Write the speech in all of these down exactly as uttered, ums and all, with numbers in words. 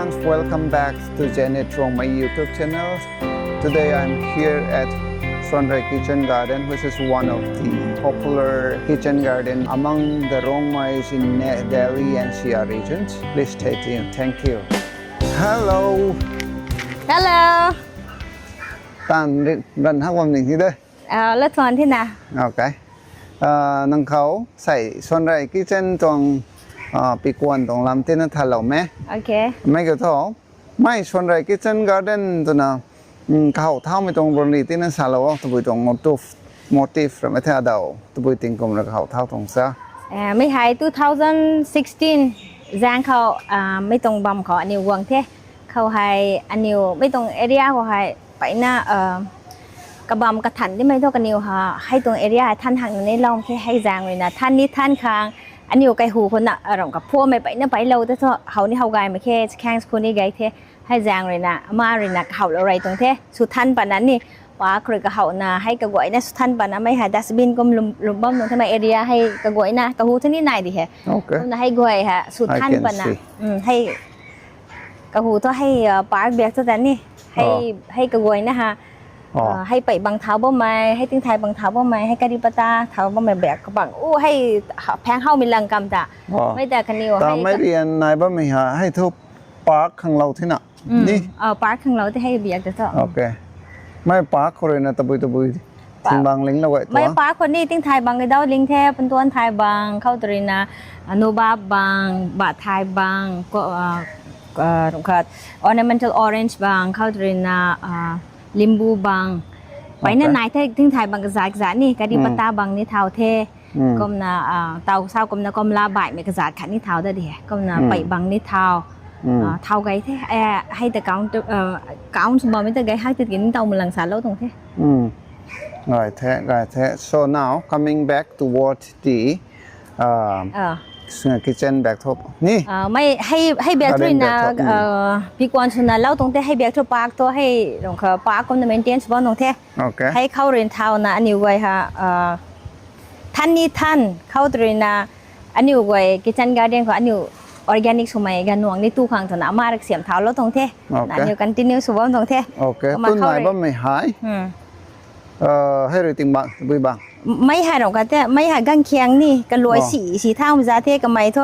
Welcome back to Janet Rongmei YouTube channel. Today I'm here at Suanrei Kitchen Garden, which is one of the popular kitchen garden among the Rongmeis in Ne- Delhi N C R regions. Please stay tuned. Thank you. Hello. Hello. Tan ri- ran hak bam ning hi de. Uh, let's on thina. Okay. Uh, nang khou sei Suanrei Kitchen tuang uh, pikuan tuang lam tina thalou me. Okay. Mei kiu tho. Mei Suanrei Kitchen Garden twna um, kahow thaumei tuang ronli tina salou o, tabui tuang motif, motif ram the adau, tabui tingkum ra kahow thau tuang sa. Uh, mei hei two thousand sixteen zang khou uh, mei tuang bam khou aniu guang the. Khou hei aniu mei tuang area khou hei paina uh, kabam kathan di mei thu kaniw ha hei tuang area hei than hang na ni lou the, hei zang ruina than ni than khang aniu kaihu khou na aram ka phuamei paina pailou te thu hou ni hou gay mak khe, chakhang sw ni gay the. Hei zang ruina ama ruina kahouhlou rey tuang the, sw than pana ni. Park rui kahouhna hei kaguayna sw than pana mei hei dustbin kum lum lum bam tuang the, mei area hei kaguayna kahu thu ni nai di he. Okay. Kumna hei guay ha sw I than can pana. see. Um, hei kahu thu hei uh, park biak thu ta ni. Hei hei kaguayna ha. Uh, hei pei bang thau bammei, hei tingthai bang thau bammei, hei kari pata thau bammei biak kabang. U hei ha- phang hau mi lang kam ta. Oh. Mei ta kaniw Ta hei mei ka- rian nai bammei ha, hei thu park khanglou thina. Ni? Uh, park khanglou te hei biak ta tho. Okay. Mei park khou ruina tabui tabui. Thingbang linglou gay Mei tuang. Park khou ni tingthai bang dau ling the, puntuan thai bang, khou turina, uh, nubab bang, ba thai bang, ko, uh, uh, khat, ornamental orange bang, khou turina, uh, limbu bang. Paina Okay. nai the tingthai bang kazat kazat ni, kari Mm. pata bang ni thau the. Mm. Kumna, uh, tau sau kumna kumla baihmei kazat khat ni thau da di he. Kumna Mm. pei bang ni thau. Mm. Uh, thau gay the, eh, hei ta count, uh, count sw bammei ta gay hak titki ni tau malang salou tuang the. Mm. Gay the, gay the. So now coming back toward the uh, Uh. kitchen back top ni. Uh, mei hei hei biak Garden thu na back top, mm. Uh, pikuan swna lou tuang the, hei biak thu park thu hei rong kha park kumna maintain sw bam tuang the. Okay. Hei khou rin thau na aniu guay ha uh, than ni than khou turina aniu guay kitchen garden khou aniu organic swmei ganuang ni tu khang thuna ama rak siam thau lou tuang the. Okay. Aniu continue sw bam tuang the. Okay. Kumna Tun khou nai rin- bammei hei. Hmm. Uh, hei rui tingbang, bui bang. Mei hei rong kha te, mei hei gangkhiang ni kalui Oh. si si thang za the kamei thu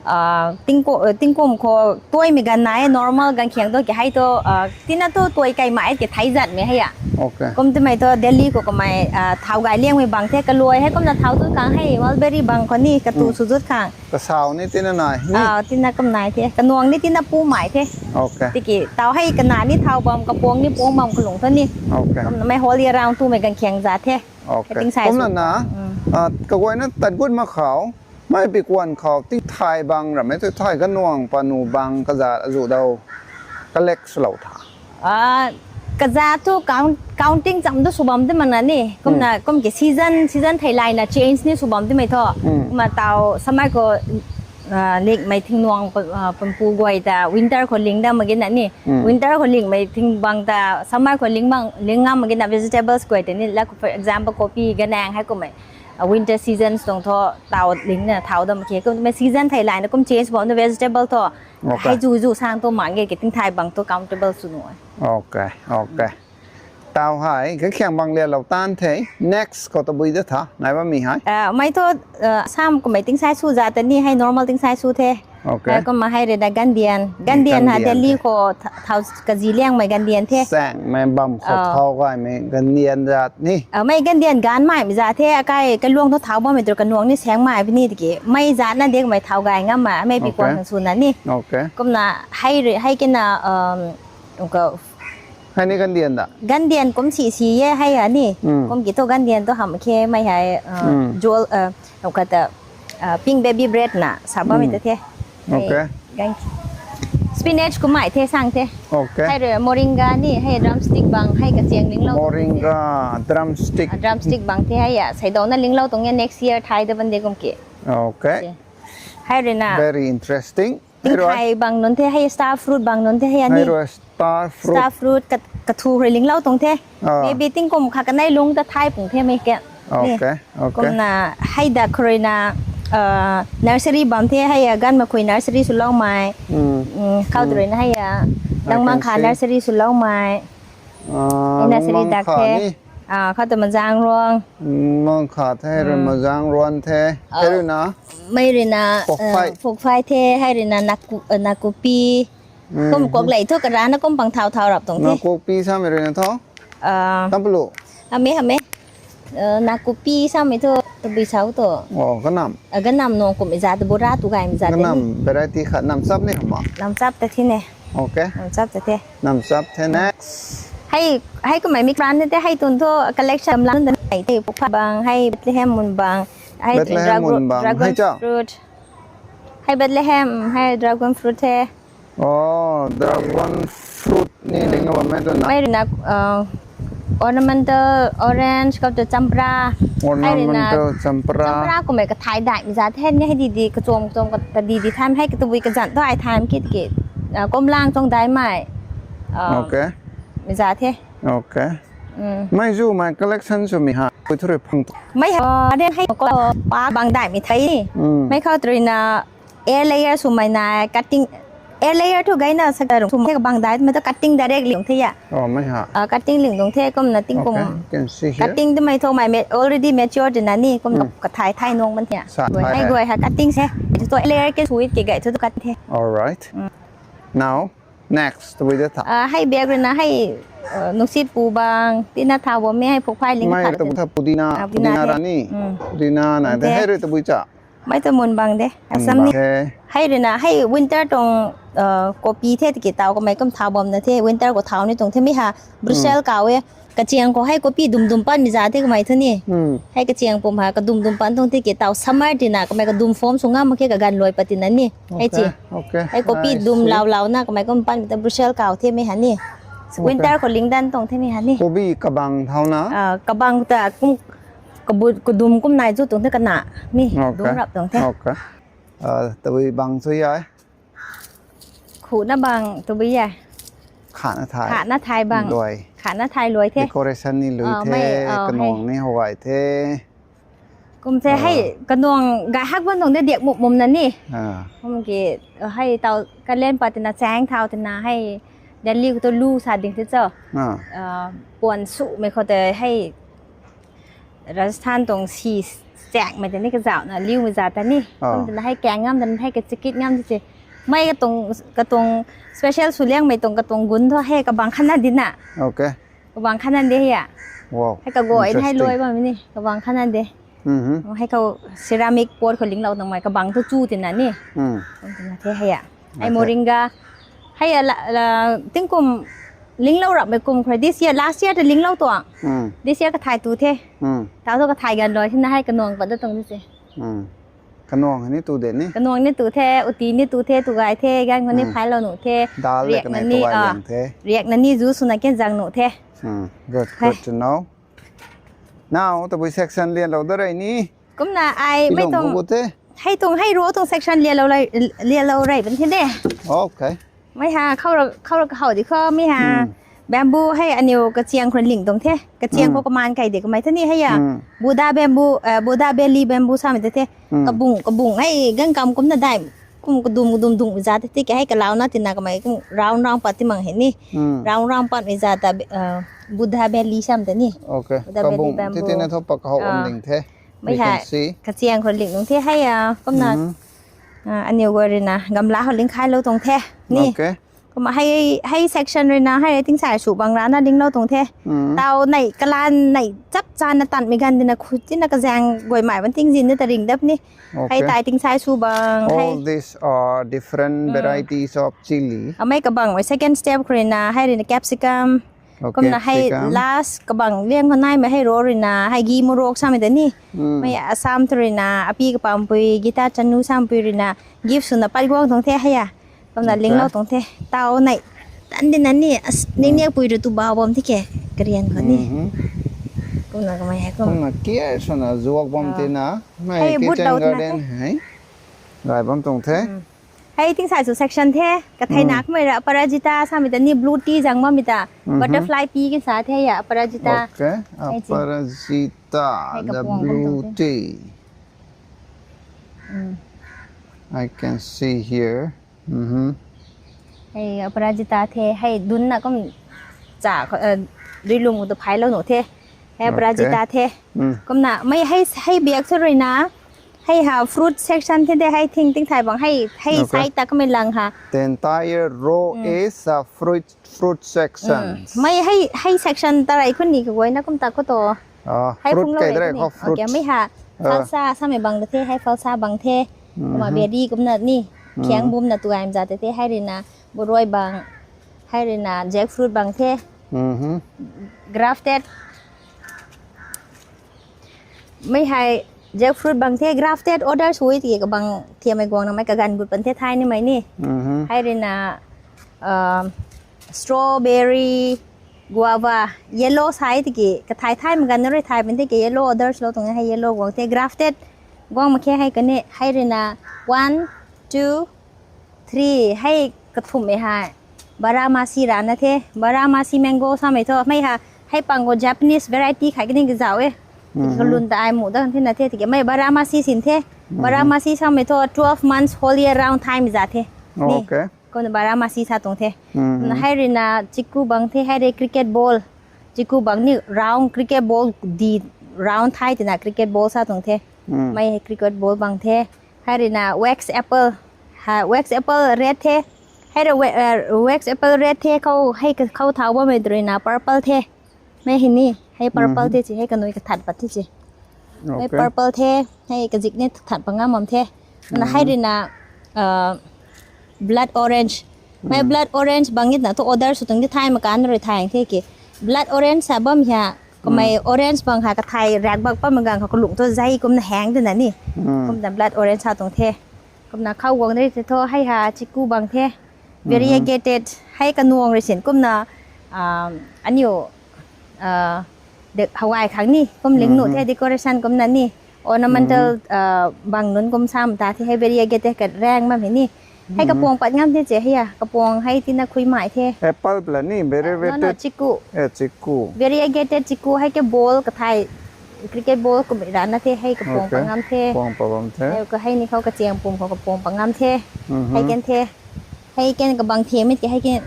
uh, tingko uh, tingkum khou tuaimei gan nai normal gangkhiang thu ki hei thu uh, tina thu tuai kai mai ki thai zat mei hei a. Okay. Kum timei thu Delhi khou kamei uh, thau gay liangmei bang the kalui hei kumna thau tu khang hei mulberry bang khou ni katu Mm. sw zut khang. Kasau ni tina nai. Ni? Ah, tina kum nai the. Kanuang ni tina pu mai the. Okay. Tiki tau hei kana ni thau bam kapuang ni puang bam kalung thu ni. Okay. Kumna mei whole year round tumei gangkhiang za the. Okay. Kating sai Kumna su. Na, Mm. uh, kaguayna tat gut mak khou, mei pikuan khou tingthai bang ram e, tingthai ganuang panu bang kaza azu dau collect swlou tha. Ah, kaza thu count, counting cham thu sw bam te mana ni. Kumna, Hmm. Kum ki season, season thei lai na change ni sw bam te mei tho. Hmm. Kumna tau samai khou, ah, lingmei thingnuang pa- ah, pampu guay ta winter khou ling dam mak ge na ni. Hmm. Winter khou lingmei thingbang ta samai khou ling bang, ling ngam mak ge na vegetables guay ta ni. Like for example, copy, ganang hei kummei. Ah, winter seasons tuang thu tau ling na thau dam mak khe. Kumna season thei lai na kum change bam na vegetable thu. Okay. Hei zu zu sang thu mak ge ki tingthai bang thu countable sw nuh e. Okay, okay. Tau hei, kakhiang bang lialou tan the. Next khou tabui da tha, nai bammei hei. Ah, mei thu, ah, sam kummei tingsai sw za ta ni hei normal tingsai sw the. Okay. Hei kumna hei rui na gandian. Gandian ha gandian. Delhi khou th- thau kazi liangmei gandian the. Sangmei bam khou thau gaymei gandian zat ni. Ah, mei gandian gan mai mei za the, akai kaluang thu thau bammei tu kanuang ni seng mai puni tiki. Mei zat na dek mei thau gay ngam ma, mei pikuang khang sw na ni. Okay. Kumna hei rui, hei kina, um, Kum khou. Hei ni gandian da? Gandian kum si si e hei a ni. Hmm. Kum ki thu gandian thu hamh khe mei hei, uh, hmm, jewel, uh, kum kata, uh, pink baby bread na sa bammei ta the. Okay. Hei, gan-, spinach kum mei the sang the. Okay. Hei rui moringa ni, hei drumstick bang, hei kachiang linglou. Moringa, drumstick. Uh, drumstick bang the hei a. Seidaw na linglou tuang e next year thai da ban de kum ki. Okay. Hei rui na. Very interesting. Tingthai bang nunc the, hei star fruit bang nunc the, hei a ni. Hei rui star fruit. Star fruit ka, kathu rui linglou tuang the. Ah. Maybe tingkum kha kanei lung ta thai pung the mei ke. Okay, okay. Kumna hei da khou rui na, nursery bam the, hei a gan makhui nursery swloumei. Khou tw ruina hei a Langmangkha nursery swloumei. Hei nursery dak the. Khou tw Mazang Ruang. Mangkha the, rui Mazang Ruang the. Hei ruina mei ruina Pokphai the, hei ruina Nakupi. Kum kuak lei thu karana kum pang thau thau rap tuang the. Nakupi samei ruina tho. Tampulu. Hame hame. Nakupi samei thu tabui sau tu. Ganam. Ganam nung kum iza tu bura tu gaymei za. Ganam variety khat namchap ni hama. Namchap ta thi ne. Okay. Namchap ta the. Namchap the next. Hei kummei mi plan the, hei tun thu collection lam da nei the, Pokphai bang, hei Bethlehem mun bang, hei Bethlehem mun bang, dragon fruit. Hei Bethlehem, hei dragon fruit the. Oh, dragon fruit ni ding na bammei tu na. Mei ruina ornamental orange, khou tw champra. Ornamental champra. Champra kummei kathai daihmei za the ni, hei di di kachom kachom kadidi tham, hei katabui kazan thu ai tham ki ki. Komlang chong daihmei. Okay. Mi za the. Okay. Mei zu mei collection swmei ha, pui thu rui phang tu. Mei ha, den hei ko pa bang daihmei the. Mei khou tw ruina air layer swmei na cutting, air layer thu gayna sa rung swmei kabang daihmei tu cutting direct ling the a. Cutting ling dung the kumna tingkum. Cutting twmei thu mei already mature twna ni kumna kathai thai nung man the. Hei guay ha cutting se. Tu air layer ke sweet ke gay thu tu cut the. Alright. Now, next tabui da tha. Hei bag ruina hei nungsit pu bang tina thau bammei hei Pokphai ling mei tha tabui tha pudina, pudina ra ni. Pudina na the, hei rui tabui cha. Mei ta mun bang de. Asam ni. Hei ruina hei winter tuang kopi the tiki tau kamei kum thau bamna the, winter khou thau ni tuang the, mi ha Brussels kau e. Kachiang khou hei kopi dum dum panmei za the kamei thu ni. Hei kachiang pum ha kadum dum pan tuang tiki tau summer tina kamei kadum form sw ngam mak khe kaganv luai pat tina ni. Hei chi. Hei kopi dum lau lau na kamei kum panmei ta Brussels kau the mi ha ni. Winter khou ling dan tuang the mi ha ni. Kopi kabang thau na. Kabang ta kum kadum kum nai zu tuang the kana ni. Dum rap tuang the. Tabui bang chu e. Khuna bang tabui e. Khana thai. Khana thai bang. Khana thai luai the. Decoration ni lui the, kanuang ni howai the. Kum the hei kanuang gay hak bam tuang de diak mum mumna ni. Kum ki hei tau kalen pat tina chaeng thau tina hei Delhi khou tu lu sa ding the cho. Puan sumei khou tei hei Rajasthan tuang si chaengmei ta ni kazauhna liumei za ta ni. Kum tina hei kaeng ngam ta ni hei kachakit ngam ti se. Mei katuang special swliangmei tuang katuang gun thu hei kabang khatna dina. Kabang khatna de hei a. Hei kaguay hei luai bammei ni kabang khatna de. Hei khou ceramic pot khou linglou tuangmei kabang thu chu tina ni. Tina the hei a. Hei moringa. Hei a tingkum linglou rapmei kum khou this year, last year ta linglou tuang. This year kathai tu the. Tau thu kathai ganv luai thina hei kanuang pat da tuang di se. Kanuang ni tu de ni. Kanuang ni tu the, uti ni tu the, tu gay the, ganv khou ni phailou nuh the. Dal le kanei tu gay liang the. Riakna ni zu swna ken zang nuh the. Good, good to know. Now tabui section lianlou da rei ni. Kumna ai mei tuang hei tuang hei ro tuang section lianlou rei ban the de. Mei ha khou ra khou di khou mi ha bamboo hei aniw kachiang khou ling tuang the. Kachiang khou kaman kai de kamei the ni hei a. Buddha bamboo, Buddha belly bamboo samei ta the. Kabung kabung hei ganv kam kumna dai kum kadum kadum dung za the tiki hei kalauna tina kamei kum round round pat ti mang hei ni. Round round patmei za ta Buddha belly sam ta ni. Buddha belly bamboo. Mei hei kachiang khou ling nung the hei a kumna aniw guay ruina gamla khou ling khailou tuang the ni. Kumna hei section ruina hei tingsai sw bang rana linglou tuang the. Tau nei kalan nei chap chana tanmei ganv dina khut tina kazaeng guaymei ban tingzin ni ta ring dap ni. Hei tei tingsai sw bang hei. All these are different varieties of chilli. Amei kabangmei second step khou ruina hei ruina capsicum. Kumna hei last kabang liang khou naimei hei ro ruina hei gi morok samei ta ni. Mei Assam thu ruina api kapampui Gita Chanu sampui ruina gift swna pat guang tuang the hei a. Kumna linglou tuang the. Tau nei tan dina ni ningniakpui rui tu bau bam tiki karian khou ni. Kumna kamei hei kum. Kumna care swna zuak bam tina. Mei kitchen garden hei gay bam tuang the. Hei tingsai sw section the. Kathei na kamei ra aparajita samei ta ni blue tea zang bammei ta. Butterfly pea kin sa the a aparajita. Aparajita, the blue tea. I can see here. Hei aparajita the, hei dunna kum cha, duilum tu phailou nu the. Hei aparajita the. Kumna mei hei, hei biak thu ruina, hei ha fruit section the de, hei thing ting thai bang hei, hei side ta kamei lang ha. The entire row is a fruit, fruit section. Mei hei, hei section ta rei khun ni kaguayna kum ta khou to. Hei fruit phung lou kei rei dere khou ni. Okay, fruit. Mei ha falsa samei bang da the, hei falsa bang the. Kumna berry kumna ni. Khiang bumna tuaim za te the, hei ruina buroi bang. Hei ruina jackfruit bang the. Grafted. Mei hei jackfruit bang the, grafted others hui tiki kabang thiammei guangna mei kaganv gut pan the thai nimei ni. Hei ruina strawberry, guava, yellow sai tiki kathai thai maganv na rui thai pan the ki yellow others lou tuang hei yellow guang the, grafted guang mak khe. Hei kani, hei ruina one, two, three, hei kathumhmei hei Baramasi rana the. Baramasi mango samei thu mei ha, hei pang khou Japanese variety khai kani kazauh e. Kalun ta ai mu dang the na the tiki mei Baramasi sin the. Baramasi samei thu twelve months whole year round thaymei za the. Ni. Kumna Baramasi sa tuang the. Kumna hei ruina chiku bang the, hei rui cricket ball. Chiku bang ni round cricket ball di round thai tina cricket ball sa tuang the. Mei hei cricket ball bang the. Hei ruina wax apple. Wax apple red the. Hei rui wax apple red the, khou hei khou thau bammei ruina purple the. Mei hei ni, hei purple the chi, hei kanui kathat pat the chi. Hei purple the, hei kazik ni that pat ngam bam the. Na hei ruina blood orange. Mei blood orange bang itna thu order sw tuang di thai makanv rui thai the ki. Blood orange sa bam hia, kamei orange bang ha kathai rak bak pam gang ha kalung thu zai kumna hang twna ni. Kumna blood orange sa tuang the. Kumna khou guang rui the thu hei ha chiku bang the. Variegated, hei kanuang rui sin kumna aniu hawai khang ni kum ling nu the, decoration kumna ni ornamental bang nunc kum sam ta the. Hei variegated karaeng bam hei ni. Hei kapuang pat ngam the chi hei a, kapuang hei tina khui mai the. Apple pla ni variegated. Chiku. Variegated chiku hei ke ball kathai cricket ball kum rana the, hei kapuang pat ngam the. Puang pat bam the. Hei ka hei ni khou kachiang pum khou kapuang pat ngam the. Hei ken the. Hei ken kabang thiammei ki hei ken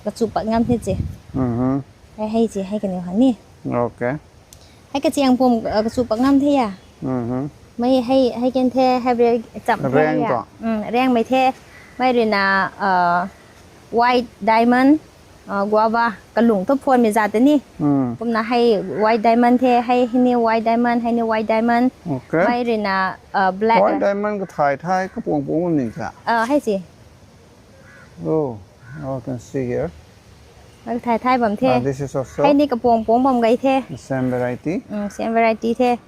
kachu pat ngam the chi. Hei hei chi hei kaniw ha ni. Hei kachiang pum kachu pat ngam the a. Mei hei, hei ken the, hei bri cham the a. Raengmei the. Mei ruina white diamond, guava, kalung thu phuanmei zat te ni. Kumna hei white diamond the, hei ni white diamond, hei ni white diamond. Mei ruina black. White diamond kathai thai kapuang puang bam ni sa. Hei si. Oh, I can see here. Kathai thai bam the. Hei ni kapuang puang bam gay the. Same variety the.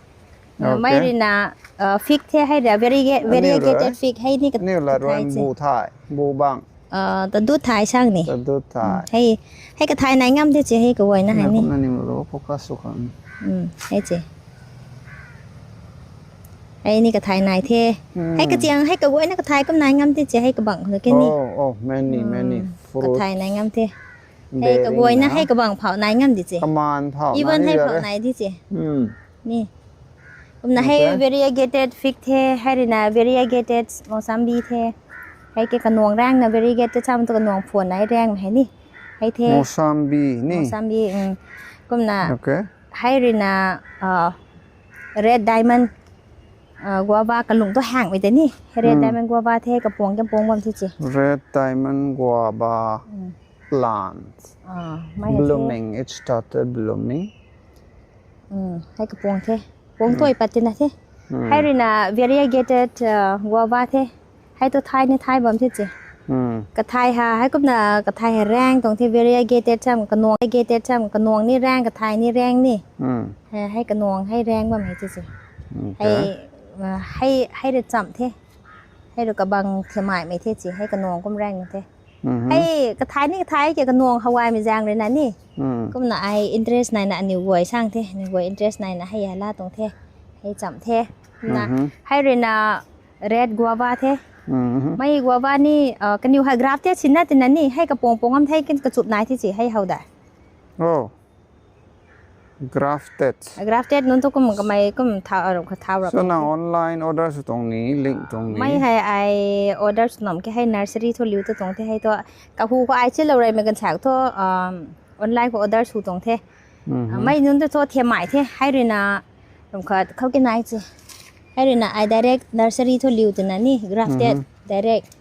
Mei ruina fig the, hei ruina variegated fig, hei ni kathai bu thai, bu bang. Tadut thai sang ni. Hei kathai nai ngam the chi hei kaguayna hei ni. Focus sw khang. Hei chi. Hei ni kathai nai the. Hei kachiang hei kaguayna kathai kum nai ngam the chi hei kabang khou ke ni. Kathai nai ngam the. Hei kaguayna hei kabang phau nai ngam di chi. Even hei phau nai di chi. Ni. Kumna hei variegated fig the, hei ruina variegated mossambi the. Hei ke kanuang raengna variegated cham tu kanuang phuan nai raeng hei ni. Hei the. Mossambi ni. Mossambi. Kumna hei ruina red diamond guava kalung tu hang mei te ni. Hei red diamond guava the, kapuang ken puang bam the chi. Red diamond guava plant. Blooming, it started blooming. Hei kapuang the. Puang toi pat tina the. Hei ruina variegated guava the. Hei tu thai ni thai bam the chi. Kathai ha, hei kumna kathai hei raeng tuang the, variegated cham, kanuang variegated cham, kanuang ni raeng, kathai ni raeng ni. Hei kanuang hei raeng bam hei chi chi. Hei, hei rui cham the. Hei rui kabang themai mei the chi, hei kanuang kum raeng the. Hei kathai ni kathai ke kanuang hawaimei zaeng ruina ni. Kumna ai interest naina aniu guay sang the, aniu guay interest naina hei la tuang the. Hei cham the. Na, hei ruina red guava the. Mei guava ni kaniw hei grafted sinna tina ni, hei kapuang puang ngam the, ken kachup nai the chi, hei how da. Grafted. Grafted nunc thu kum kamei kum thau, aruk kha thau rap. So na online order sw tuang ni, link tuang ni. Mei hei ai order sw nam ke hei nursery thu liu tu tuang the hei thu. Kahu khou ai chilou rei mei kan sak thu, um, online khou order sw tuang the. Mhm. Ah, mei nunc tu thu thiam mai the. Hei rui na, kum khat khou ke nai chi. Hei rui na ai direct nursery thu liu tu na ni, grafted, mhm, direct.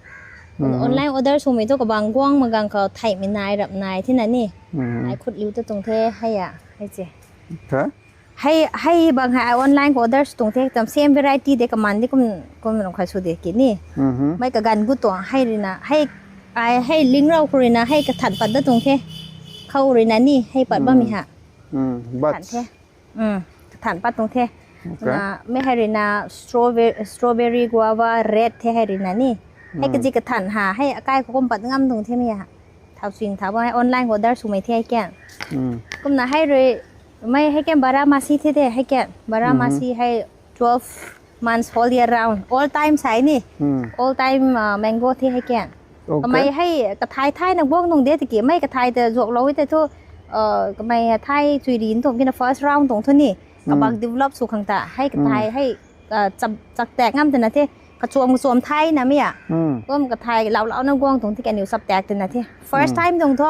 Mhm. Online order sw mei thu kabang guang magang khou thei mei nai rap nai the na ni. Mhm. Ai khut liu tu tuang the hei a, hei chi. Okay. Hei, hei bang hei ai online khou order sw tuang the, tam same variety de kaman di kum, kum rong khai sw de ki ni. Mhm. Mei kaganv gu tuang, hei rui na, hei, ai, hei ling rau khou rui na, hei kathan pat da tuang the. Khou rui na ni, hei pat bam mi ha. Mm, but kathan the. Mm, kathan pat tuang the. Okay. Na, mei hei rui na strawberry, strawberry, guava, red the hei rui na ni. Hei, mm, kazi kathan ha, hei akai khou kum pat ngam tuang the mi ha. Thau sin thau bang hei online khou order sw mei the hei kian. Mm. Kumna hei rui, mei hei kian Baramasi the de, hei kian. Baramasi, mhm, hei twelve months all year round. All time sai ni. Mm. All time, uh, mango the hei kian. Okay. Kamei hei kathai thai na guang nung de tiki, mei kathai ta zuak lou te thu, uh, kamei thai chui rin tuang kina first round tuang thu ni. Kabang, mm, develop sw khang ta. Hei kathai, mm, hei, uh, chak, chak tak ngam te na the. Kachuam, kachuam thai na mi a. Mm. Kum kathai lau lau na guang tuang the kaniw chap tak te na the. First, mm, time tuang thu,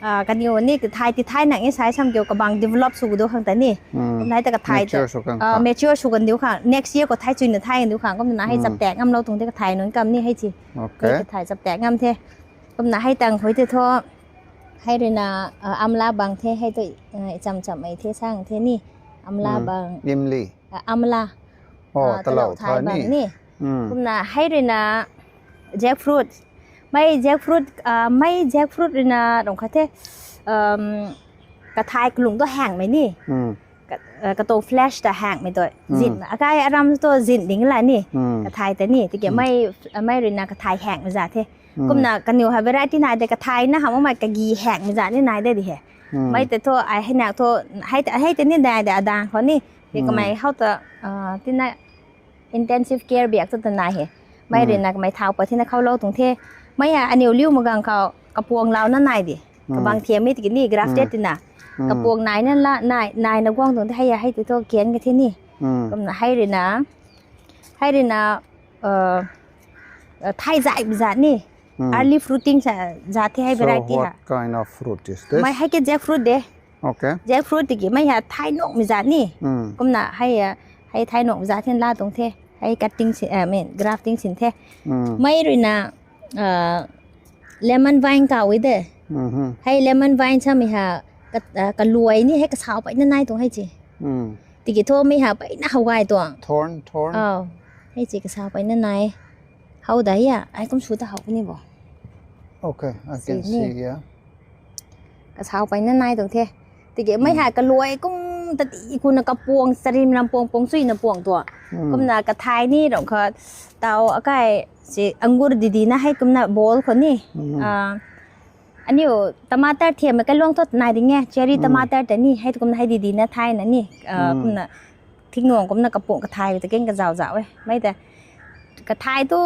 ah, kaniw ni kathai ti thai nang e sai sam kiu kabang develop sw du khang ta ni. Mm. Kum nai ta kathai ta, mature sw khang, ah, kha, mature sw kan diu khang. Next year khou thai chui na thai kan diu khang. Kum na hei, mm, chap tak ngam lou tuang the kathai nunc kam ni hei chi. Okay. Hei kathai chap tak ngam the. Kum na hei tang khui te thu. Hei rui na, ah, amla bang the, hei tu, ah, cham cham mei the sang the ni. Amla, mm, bang. Imli. Ah, amla. Oh, ah, talou, talou thai, thai bang ni. Ni. Mm. Kumna hei rui na jackfruit. Mei jackfruit, ah, mei jackfruit rui na rong kha the, um, kathai kalung tu hang mei ni. Mm. Ka, ah, kato flesh ta hang mei tu. Mm. Zin, akai aram tu zin ding la ni. Mm. Kathai ta ni. Tiki, mm, mei, mei rui na kathai hang mei za the. Mm. Kumna kaniw ha variety nai de kathai na ha mei kagi hang mei za ni nai de di he. Mm. Mei te thu, ai hei nak thu, hei te, hei te ni dai de adang khou ni. Tiki, mm, kamei how ta, ah, tina intensive care biak tu ta nai he. Mei, mm, rui na kamei thau pat thina khou lou tuang the. Mei ha aniw liu magang khou kapuang lau na nai di. Mm. Kabang thiam mi tiki ni grafted, mm, tina. Mm. Kapuang nai na la, nai, nai na guang tuang the hei a, hei te thu kian ka the ni. Mm. Kumna hei rui na, hei rui na, uh, uh, thai zai bi za ni. Mm. Early fruiting sa, za the hei variety ha. So what kind of fruit is this? Mei hei ke jackfruit de. Okay. Jackfruit tiki mei ha thai nuang mi za ni. Mm. Kumna hei, ah, hei thai nuang mi za the la tuang the. Hei cutting si, ah, I mean, grafting sin the. Mm. Mei rui na, ah, lemon vine kaw e de. Mhm. Hei lemon vine sa mi ha ka, ah, kaluai ni hei kasau pei na nai tuang hei chi. Mm. Tiki thu mei ha pei na how gay tuang. Thorn, thorn. Oh. Hei chi kasau pei na nai. How da ya, ai kum sw ta how ni bo. Okay, I can see, yeah. Kasau pei na nai tuang the. Tiki mei ha kaluai kum ta ti ku na kapuang, charim lam puang, puang chui na puang tuang. Mm. Kumna kathai ni rong kha tau akai si angur di di na hei kumna bowl khou ni. Mm. Ah, aniu tomato thiam mei kai luang thot nai ding e, cherry, mm, tomato ta ni, hei tu kumna hei di di na thai na ni. Ah, mm, kumna thing nuang kumna kapuang kathai ta keng kazau zau e. Mei ta kathai tu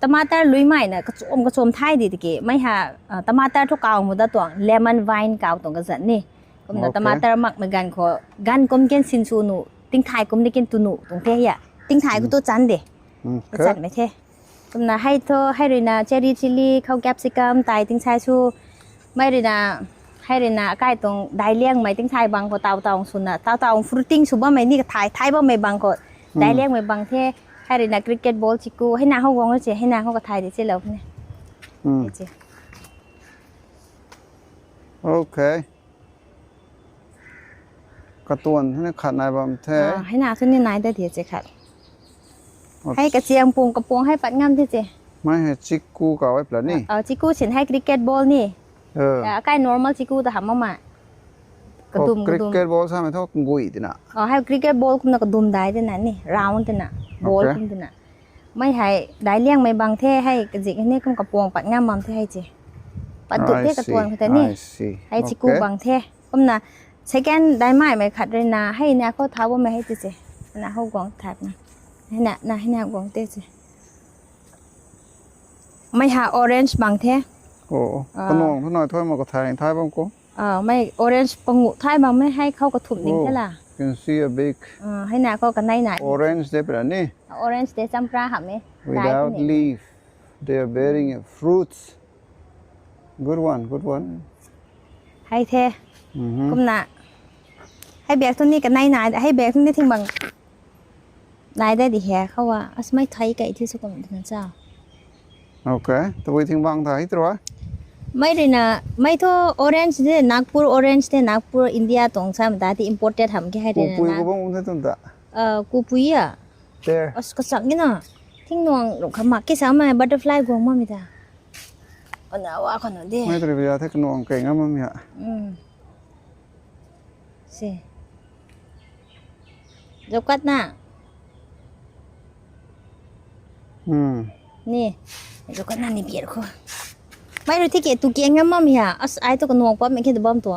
tomato lui mai na kachom kachom thai di tiki. Mei ha, ah, tomato thu kaw mu da tuang, lemon vine kaw tuang kazat ni. Kumna, okay, tomato mak mei ganv khou, ganv kum ken sin sw nu, tingthai kum ni ken tu nu tuang the ya. Tingthai khou, mm, tu chan de. Okay. Tu chan mei the. Kumna hei thu, hei rui na cherry chilli, khou capsicum, tai tingthai sw. Mei rui na, hei rui na akai tuang dai liang mei tingthai bang khou tau tau sw na, tau tau fruiting sw bam mei ni kathai, thai bam mei bang khou. Dai, mm, liang mei bang the, hei rui na cricket ball chiku, hei na how guang che, hei na how kathai di che lou ne. Mm. Hei che. Okay. Katuan hei ni khat nai bam the. Ah, hei na thu ni nai da di che khat. Ach- Hei kachiang pung kapuang hei pat ngam di che. Mei hei chiku kaw e pla ni. Ah, ah, chiku sin hei cricket ball ni. Eh. Ah, kai normal chiku ta ham ma ma. Kadum, oh, kadum. Cricket ball sa mei thu gui tina. Oh, hei cricket ball kumna kadum dai tina ni, round tina, ball, okay, kum tina. Mei hei dai liang mei bang the, hei kazik ni kum kapuang pat ngam bam the hei che. Pat du the katuan khou ta ni. I see. Hei chiku, okay, bang the. Kumna second dai mai mei khat rui na, hei na khou thau bam mei hei te che. Na how guang thak na. Hei na, na hei na guang te che. Mei ha orange bang the. Oh, oh. Ah. Kanuang thu nai thoi ma kathai thai bam ko. Ah, mei orange pangu thay bam mei hei khou kathumh ding the la. Can see a big Ah, hei na khou kanei na. Orange de pra ni. Orange de champra ham e. Without leaf. They are bearing fruits. Good one, good one. Hei the. Mm-hmm. Kumna. Hei bag tu ni kanei na, hei bag tu ni thingbang. Nai da di he khou a, asmei thai kai thi su kum na cha. Okay, tabui thingbang thai tu a. Mei rui na, mei thu orange de, Nagpur orange de, Nagpur India tuang sa mata ti imported ham ke hei rui na. Kupui ko bang um the tun ta. Ah, kupui a. There. As ka chak ni na. Thing nuang ruk kha mak ke sa mei butterfly guang ma mi ta. Ana wa khana de. Mei tari bia the knuang kai ngam mam ya. Mm. Si. Jokat na. Hmm. Ni. Jokat na ni biar ko. Mei rui thi ke tu ke ngam mam ya. As ai tu knuang pam ke bam tu.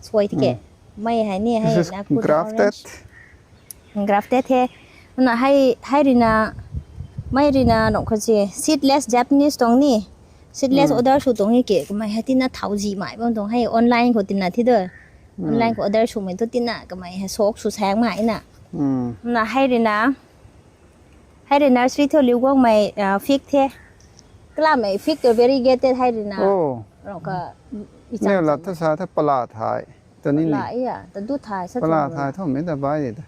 Suai thi ke. Mei hai ni hai. This is grafted. Grafted the. Na hei, hei rui na, mei rui na nung khou si seedless Japanese tuang ni. Seedless order sw tuang ni ke, kamei hei tina thau zi mai bam tuang hei online khou tina thi do. Online khou order sw mei tu tina kamei hei sok sw sang mai na. Na hei rui na, hei rui nursery thu liu guang mei fig the. Kala mei fig tu variegated hei rui na. Oh. Rong ka. Ne la tha sa tha pala thai. Tani ni. Pala iya, ta du thai sa. Pala thai thom mei ta bai de ta.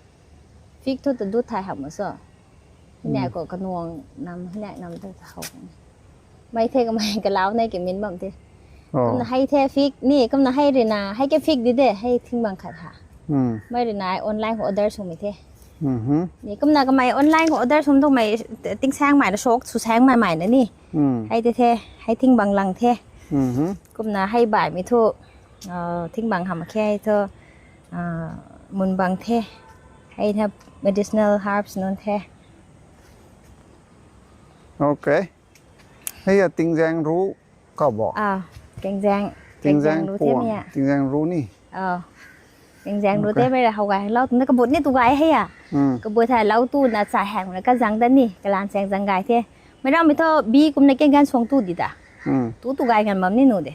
Fig thu ta du thai ham so. Hina ko kanuang nam, hina nam ta ta hau. Mai the ka mai ka lau nei ke min bam the. Kumna hai the fig ni, kumna hai rui na, hai ke fig di de, hai thing bang khat ha. Mai rui na ai online order sw mi the. Ni kumna ka mai online order sw tu mai ting sang mai na sok, sw sang mai mai na ni. Hai te the, hai thing bang lang the. Kumna hai bai mi thu, thing bang ham khe hai thu, mun bang the. Hai na medicinal herbs nunc the. Okay. Hei a tingzaeng ru kau bo. Ah, tingzaeng. Tingzaeng ru the mi a. Tingzaeng ru ni. Ah. Tingzaeng ru the mei ra hau gay lou tumna kabut ni tu gay hei a. Kabut hei lou tu na chai hang na kazang da ni, kalan chaeng zang gay the. Mei ra mi thu bi kumna ke gan suang tu di da. Tu tu gay ngan bam ni nu de.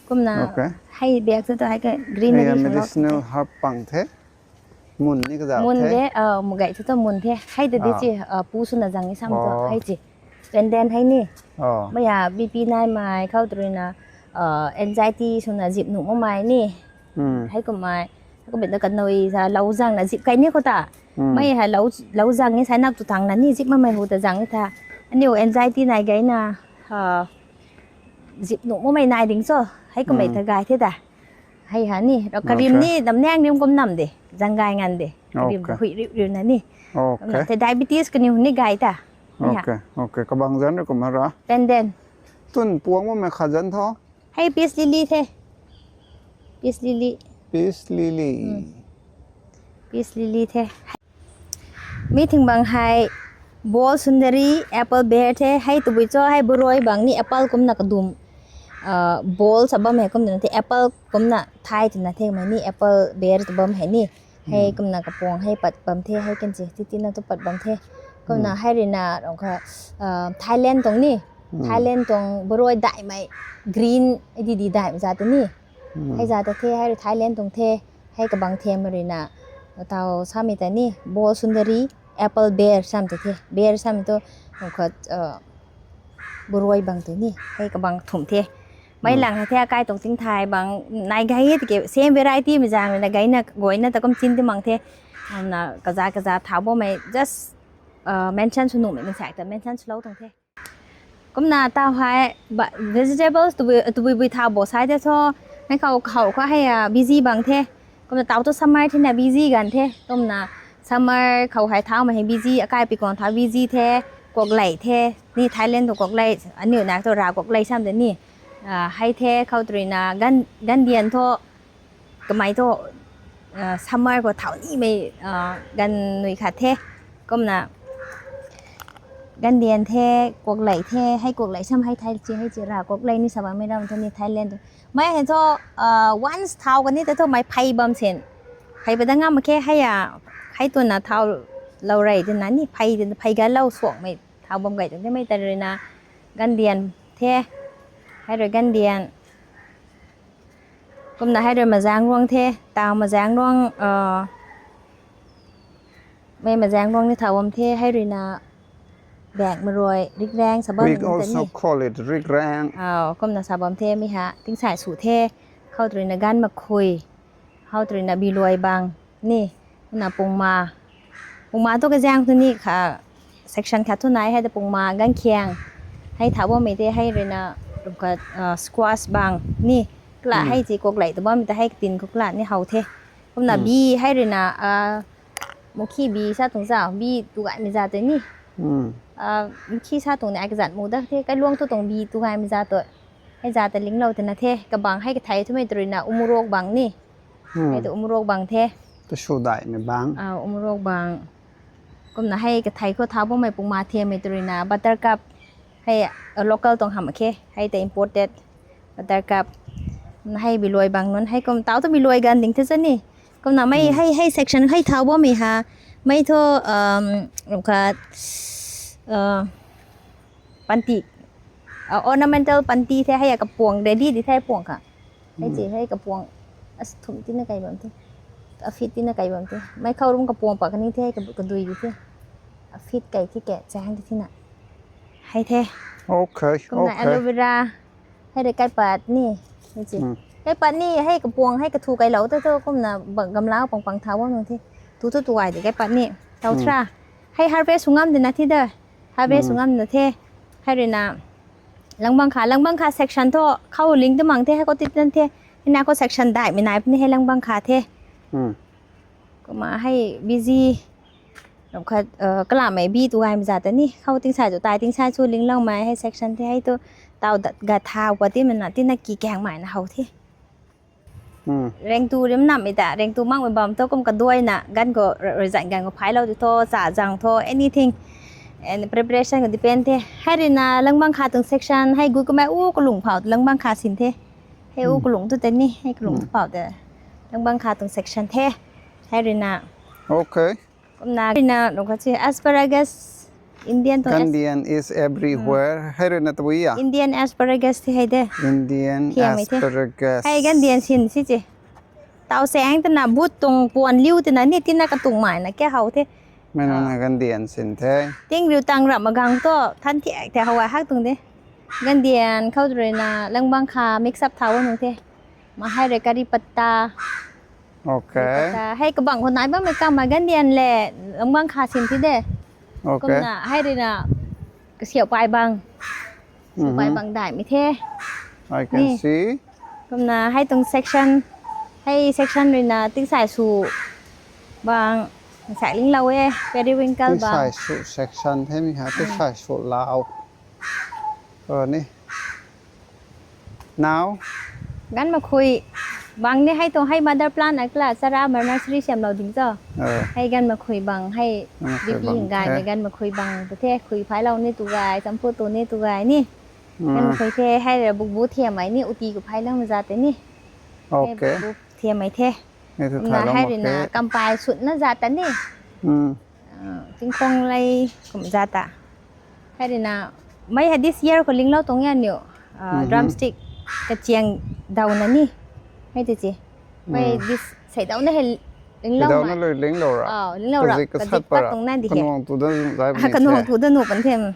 Kumna hei bag tu tu hei ka green na di sung lou. Medicinal herb pang the. Mun ni kazauh mun the. Mun de, ah, mu gay thu tu mun the. Hei ta di chi, ah, pu swna zang ni sam thu. Hei chi. Pendant hei ni. Mei a B P nai mai khou tw rui na, ah, anxiety swna zip nuh ma mai ni. Hei kum mai. Hei kum bit na kanui sa lou zang na zip kai ni khou ta. Mei hei lou, lou zang ni sa nak tu tang na ni zip ma mai hu ta zang ni tha. Aniu anxiety nai gay na, ah, zip nuh ma mai nai ding cho. Hei kum mai tha gay the ta. Hei ha ni, ro karim ni, nam niang rim kum nam de, zang gay ngan de. Karim hui riu riu na ni. Kum na the diabetes kaniw ni gay ta. Hei ha. Okay, okay. Kabang zan ri kum ha ra. Pendant. Tun puang mo me kha zan tho. Hei peace lily the. Peace lily. Peace lily. Peace lily the. Mi thing bang hei bol sundari, apple bear the, hei tabui cho, hei buroi bang ni apple kumna kadum, ah, bol sa bam hei kumna the, apple kumna thai tina the, mei ni apple bear ta bam hei ni, hei kumna kapuang hei pat bam the, hei kan chi, titi na tu pat bam the, kumna hei rui na, rong kha, ah, Thailand tuang ni, Thailand tuang buroi dai mei, green, di di dai mei za ta ni, hei za ta the, hei rui Thailand tuang the, hei kabang the mei rui na, tau samei ta ni, bol sundari, apple bear sam ta the, bear sam tu, khat, uh, buroi bang tu ni, hei kabang thum the. Mei lang hei the, akai tuang ting thai bang, nai gay e tiki, same variety mei zang rui na gay na, gay na ta kum chin ti mang the, na kaza kaza thau bo mei, just, uh, mention sw nuh mei, mei sak ta mention sw lou tuang the. Kumna tau hei, ba, vegetables tabui, tabui bui thau bo sai the so, hei khou, khou khou hei, ah, busy bang the. Kumna tau tu summer thina busy gan the. Kumna summer khou hei thau ma hei busy, akai pi kong thau busy the, kuak lei the, ni Thailand tu kuak lei, aniu nak tu ra kuak lei sam de ni. Ah, hei the, khou tw rui na gan, gan dian tho, kamei tu, ah, summer khou thau ni mei, ah, gan nui khat the. Kumna gan dian the, kuak lei the, hei kuak lei sam hei thai chi, hei chi ra kuak lei ni sa bam mei ram thu ni Thailand tu. Mei hei thu, ah, once thau kani ta thu mei phey bam sin. Phey ba da ngam khe hei a, hei tu na thau lou rei de na ni phey de, phey ga lou suak mei thau bam gay tu de mei ta rui na gan dian the. Hei rui gan dian. Kumna hei rui Mazaengluang the, taw Mazaengluang, uh, mei Mazaengluang ni thau bam the, hei ruina Baek Marui, Rikrang sa bam We ni ta also ni. call it Rikrang. Aw, kumna sa bam the, mi ha, Tingsai Sw the, khou tw ruina Gan Makhui, khou tw ruina Biluai Bang ni, kumna Pungma. Pungma tu kazaeng tu ni kha, section khat thu nai, hei ta Pungma, Gankhiang. Hei thau bammei the, hei ruina, kum kha, uh, Squash Bang ni. Kala Hmm. hei chi kok lei tu bammei ta hei katin kok la ni how the. Kumna Hmm. bi, hei ruina, uh, Mukhi bi sa tuang zau, bi tu gaymei za tei ni. Hmm. Uh, Mukhi sa tuang ni ai kazat mu da the, Kailuang tu tuang bi tu gaymei za tu. Hei za ta linglou tina the, kabang hei kathei thumei tw ruina Umurok Bang ni. Hmm. Hei tu Umurok Bang the. Tu sw daihmei bang. Ah, Umurok Bang. Kumna hei kathei khou thau bammei Pungma themei tw ruina Buttercup. Hei, uh, local tuang hamh khe. Hei ta imported Buttercup. Kumna hei Biluai Bang nunc. Hei kum taw tu Biluai Gan ding the sa ni. Kumna mei Hmm. hei, hei section hei thau bammei ha. Mei thu, um, kum kha, uh, panty. Uh, ornamental panty the, hei a kapuang ready di the puang kha. Hei Hmm. chi, hei kapuang as thum tina kai bam the. A feet tina kai bam the. Mei khou rum kapuang pa kani the, ka, kadui di the. A feet kai thi ke, chang di thina. Hei the. Okay, Kumna okay. aloe vera. Hei rui kaipat ni. Hei chi. Hmm. Kaipat ni, hei kapuang, hei kathu kailou ta tu, kumna ba-, gamla pang pang thau bam nung the. Tu tu tu ai di kaipat ni. Tau Hmm. thra. Hei harvest sw ngam di na thi da. Harvest sw Hmm. ngam na the. Hei ruina Langbangkha, Langbangkha section thu, khou ling tu mang the, hei khou tit nan the. Hei na khou section daihmei nai puni hei Langbangkha the. Hmm. Kumna hei busy. Ram khat, uh, kalamei bi tu gaymei za ta ni. Khou Tingsai tu tai, Tingsai chu lingloumei hei section the hei tu. Taw dat ga thau pa ti mana, tina ki kangmei na how the. Hmm. Rengtu rim nam mi ta, rengtu makmei bam thu kum kaduaina, gan khou, re-, rezan gan khou phailou di thu, cha zang thu, anything. And preparation khou depend the. Hei ruina Langbangkha tuang section, hei gu kamei u kalung phau, Langbangkha sin the. Hei u Hmm. kalung tu ta ni, hei kalung Hmm. tu phau ta. Langbangkha tuang section the. Hei ruina. Okay. Kumna, ruina, nung kha chi asparagus, Indian tuang as- Ghandian is everywhere. Hmm. Hei ruina tabui a? Indian asparagus thi hei de. Indian Thiam mei the. asparagus. Hei Ghandian sin si chi. Taw seng tina but tuang puan liu tina ni tina katung mai na ke how the. Mei nunc Ah. na Ghandian sin the. Ting riu tang ram magang tu, than thiak the how ai hak tuang de. Ghandian khou ruina Langbangkha mix up thau nung the. Ma hei rui curry patta. Okay. Curry patta. Hei kabang khou nai bammei kam ma Ghandian le Langbangkha sin thi de. Okay. Kumna hei ruina kasiau pai bang. Kasiau pai Mhm. bang daihmei the. I can Ni. see. Kumna hei tuang section. Hei section ruina Tingsai Sw bang. Sai linglou e. Periwinkle bang. Tingsai Sw section the mi ha. Hmm. Tingsai Sw lau. Uh, ni. Now. Gan Makhui bang ni hei tuang hei mother plant a kala chara ma nursery siamlou ding cho. Uh. Hei Gan Makhui bang hei Gan Makhui B P bang hing gay the. Mei Gan Makhui bang tu the, khui phailou ni tu gay, champu tu ni tu gay ni. Gan Ah. Makhui the, hei rui bukbu thiam mei ni, uti khou phailou mei za te ni. Hei Okay. bukbu thiam mei the. Hei thu Kumna thailou hei mak ruina the. Kampai sutna za ta ni. Hmm. Ah, tingkhong lei kum za ta. Hei ruina, mei hei this year khou linglou tuang ya niu, ah, Mhm. drumstick kachiang daw na ni. Hei tu chi. Mei Hmm. this sei daw na hei linglou Sei daw na ma. Lui linglou ra. Ah, linglou ra. Kazik kasat Kazik pa pat ra. Tuang na di he. Kanuang tu da zung zai Ah, bam kanuang the. Tu da nu pan the.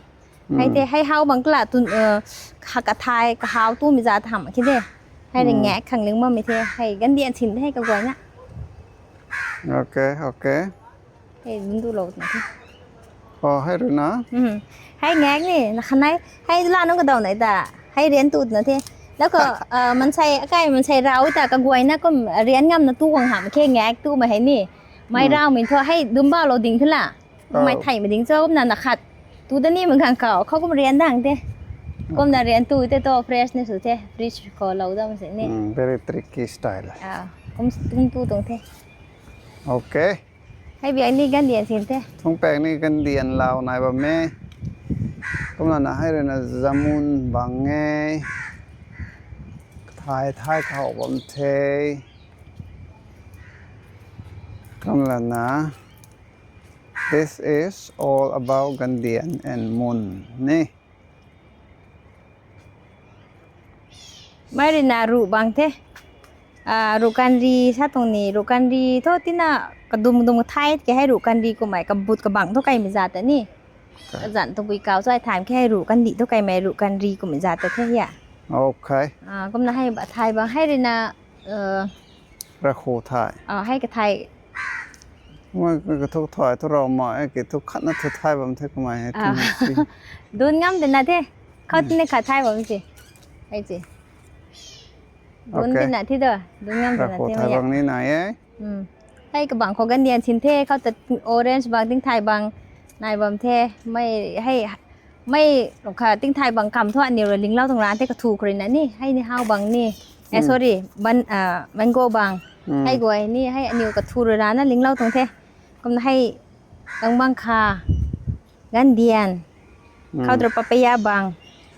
Hmm. Hei the, hei how bang kala tu, uh, kha kathai, kahaw tu mi za tham ki de. Hei Hmm. ringek khang ling bam mi the. Hei Gandian sin hei kaguay na. Okay, okay. Hei, bun tu lou na the. Oh, hei ruina. Hmm. Hei ngak ni, na khanai. Hei la nung kadaw nai ta. Hei rian tu na the. Lou khou, ah, mansei, akai mansei rau ta kaguay na kum rian ngam na tu wang ham khe ngak tu ma hei ni. Mei Hmm. rau min thu, hei dum ba lou ding thu la. Oh. Mei thei ma ding cho, kum na na khat. Tu da ni ma gang khou, khou kum rian dang the. Kum na Okay. rian tu te to fresh ni sw the. Fridge khou lou dam se ni. Hmm, very tricky style. Ah, kum, kum tu tuang the. Okay. Hei biak ni Gandian sin the. Thungpek ni Gandian lau nai bam e. Kumna na hei ruina jamun bang e. Thai thai khou bam the. Kumna na, this is all about Gandian and Mun ni. Mei ruina ru bang the. Ah, ruh kanri sa tuang ni, ruh kanri thu tina kadum dum kathai ke hei ruh kanri kummei kabut kabang thu kaimei zat ta ni. Kazanc tabui kau chai thaymei ke hei ruh kandih thu kaimei ruh kanri kummei zat ta the hia. Okay. Ah, kumna hei ba thai bang hei rui na, uh, rakhu thai. Ah, hei kathai. Mei kathuk thai thu rau ma, e kathuk khat na thu thai bam the kummei hei. Ah. Dun ngam de na the. Khou tini khat thai bam si. Hei si. Dun Okay. Tina thi do, dun ngam tina Rakhu thi thai maya. Bang ni nai e. Hmm. Hei kabang khou gandian sin the, khou ta orange bang ting thai bang nai bam the. Mei hei, mei kha ting thai bang kam thu aniu rui linglou tuang ran the kathu khou rui na ni. Hei ni how bang ni. Eh, Hmm. Sorry, ban, ah, mango bang. Hmm. Hei guay ni, hei aniu kathu rui ran na linglou tuang the. Kumna hei kangbang kha. Gandian. Hmm. Khou tara papaya bang.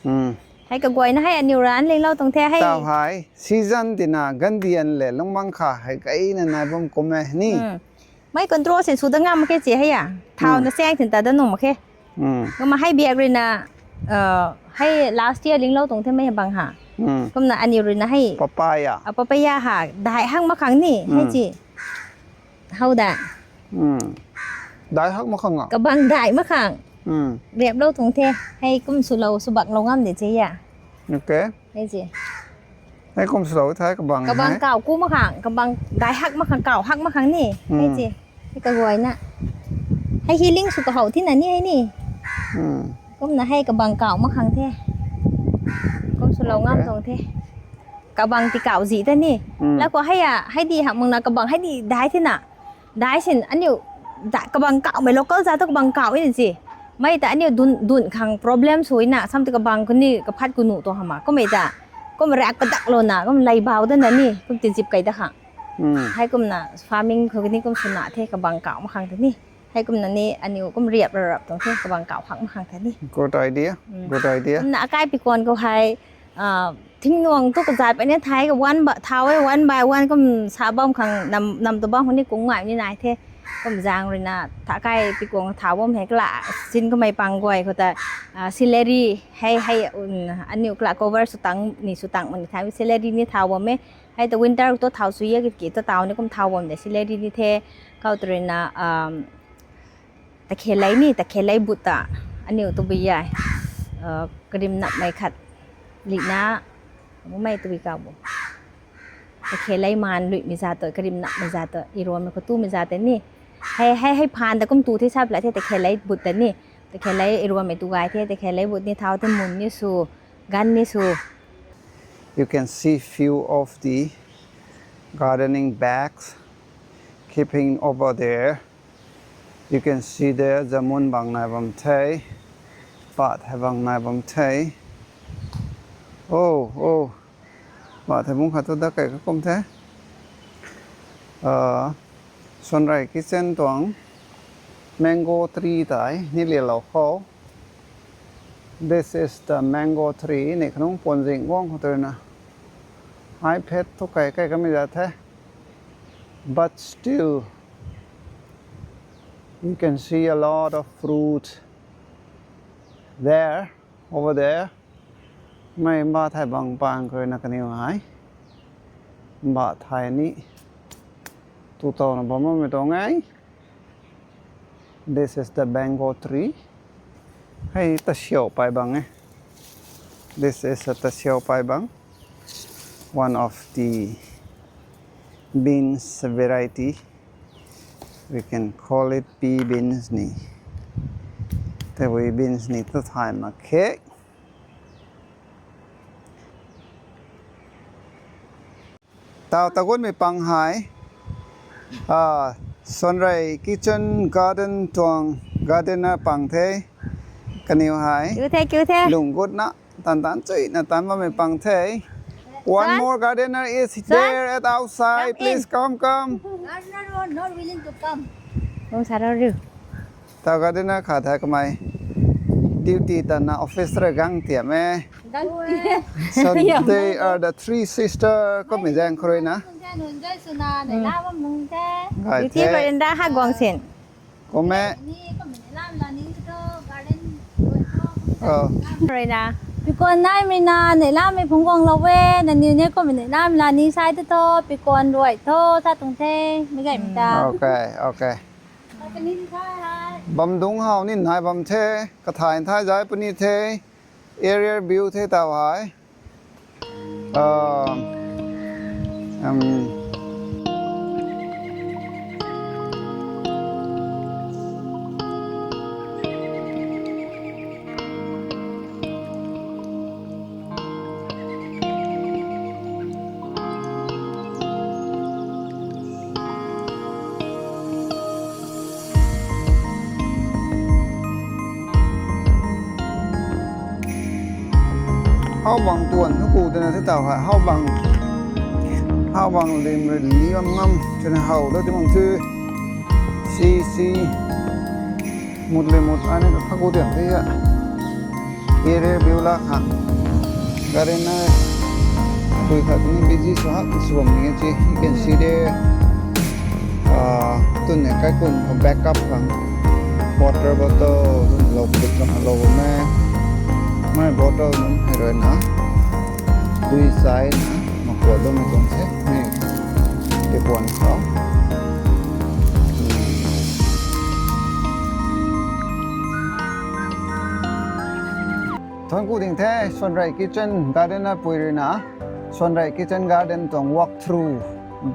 Hmm. Hei kaguayna hei aniu ran linglou tuang the hei. Tau hei, season tina gandian le lungmang kha hei kaina nai bam kum e ni. Hmm. Mei control sin su da ngam mak khe chi hei a. Thau Hmm. na seng tin ta da nung mak khe. Hmm. Kumna hei biak rui na, uh, hei last year linglou tuang the mei bang ha. Hmm. Kumna aniu rui na hei. Papaya. Ah, papaya ha, dai hak mak khang ni, hei Hmm. chi. How that? Hmm. Dai hak mak khang a? Kabang dai mak khang. Hmm. Riap lou tuang the. Hei kum swlou, swbak lou ngam de che ya. Okay. Hei che. Hei kum swlou thai kabang Kabang hei? Kau ku mak khang, kabang dai hak mak khang, kau hak mak khang ni. Hei Hmm. che. Hei kaguayna. Hei healing sw kahou thina ni hei ni. Hmm. Kumna hei kabang kau mak khang the. Kum swlou ngam Okay. tuang the. Kabang ti kau zi ta ni. Hmm. Lak khou hei a, hei di hak mak na kabang hei di dai thina. Dai sin aniu da, kabang kau mei local za tu kabang kau in si. Mei ta aniu dun, dun khang problem sui na, sam tu kabang kuni kaphat kunu tu hama. Kum mei ta, kum rak padak lou na, kum lei bau da na ni, kum tizip kai da khang. Hmm. Hei kumna farming khou ni kum swna the kabang kau mak khang the ni. Hei kumna ni aniu kum riap rap rap tuang the kabang kau hak mak khang the ni. Good idea. Hmm. Good idea. Kumna akai pi kuan khou hei, ah, thing nuang tu kazat pai ni thai ka one by, thau e one by one kum sa bam khang nam, nam tu bam khou ni kung ngai ni nai the. Kum zang rui na tha kai pi kuang thau bam hei kala sin kamei pang guay khou ta, ah, celery hei, hei, um, aniu kala cover sw tang ni sw tang mani thai celery ni thau bam e. Hei ta winter tu thau sui e ki, ki ta tau ni kum thau bam de celery ni the. Khou tu rui na, um, takhelei ni, takhelei but ta aniu tu bi yai. Uh, karim nap mei khat li na, bu mei tu bi kau bu. Takhelei maan lui mi za tu, karim nap mi za tu, i ruam mei khou tu mi za te ni. Hei, hei, hei phaan ta kum tu the sap la the, takhelei but ta ni. Takhelei i ruam mei tu gay the, takhelei but ni thau the mun ni su, gan ni su. You can see few of the gardening bags keeping over there. You can see there, jamun bang nai bam the, pat hei bang nai bam the. Oh, oh. Pat hei bung khat tu da kai ka kum the. Uh, Sonrei Kitchen tuang mango tree tei ni lialou khou. This is the mango tree. Ni khanung puan zing guang khou tu na. Hei phet tu kai kai kamei za the. But still, you can see a lot of fruit there, over there. Mei mba thai bang pang koi na kaniw hei. Mba thai ni. Tu tau na bam mei tuang e. This is the mango tree. Hei ta siau pai bang e. This is a ta siau pai bang. One of the beans variety. We can call it pea beans ni. Tabui beans ni tu thai mak khe. Tau tagun mei pang hei. Ah, Sonrei Kitchen Garden tuang gardener pang the. Kaniw hei. Kiu the, kiu the. Lung gut na. Tan tan chui na tan bam mei pang the. One Son? More gardener is Son? There at outside. Come in. Please come, come. Gardener are not willing to come. Bung sa rau riu. Tau gardener khat the kamei. Duty tan na office rui gang tiam e. Gang tiam. So they are the three sister. Kum mei zaeng khou rui na. Nunc jai, nunc jai suna, nai la bam nunc the. Gay Duty the. Veranda ha guang sin. Kum e. Ni kum ni lam la ni tu garden. Oh. Rui na. Pikuan naimei na, neihlamei phungc guang lou e, nangniw ni kummei neihlamei la ni sai tu tho, pikuan ruai tho, sa tuang the, mei gaymei ta. Okay, okay. Bam dungc how ni nai bam the, kathai nthai zai puni the, aerial view the taw hei. Ah, um, How bang tuan thu ku tana the taw hei, how bang, how bang lim rui li bam ngam twna how da ti mang thu. Si, si. Mut le mut, ani ka kha ku tian the ya. Area view la kha. Garden na, pui khat ni busy sw hak sw bam ni e chi. You can see there. Ah, tun ne kaikun khou backup khang water bottle, tun lou put khang lou bam e. Mei bottle nunc hei rui na, dui sai na, makuat bammei tuang the, mei, tei puan khou. Thuanku ding the, Suanrei Kitchen Garden na pui rui na, Suanrei Kitchen Garden tuang walk through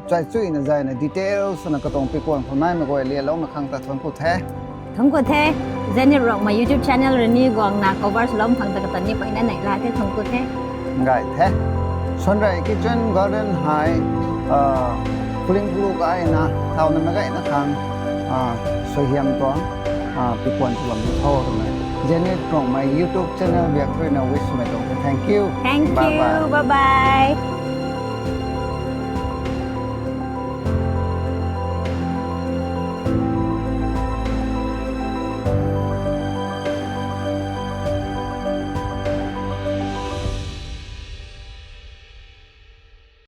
zay chuyna zayna details swna katuang pikuan khou naimei guay lialoumei khang ta thuanku the. Thuanku the, Zenith Rongmei YouTube channel rui ni guangna cover swloumei khang ta kata ni peyna neihla the, thuanku the. Gay the. Suanrei Kitchen Garden hei, ah, pling pulu gayna, thauna mei gayna khang, ah, suaihiam tuang, ah, pikuan swlou ni tho twmei Zenith Rongmei YouTube channel biak rui na wish swmei tuang the. Thank you. Thank you. Bye bye. Bye bye.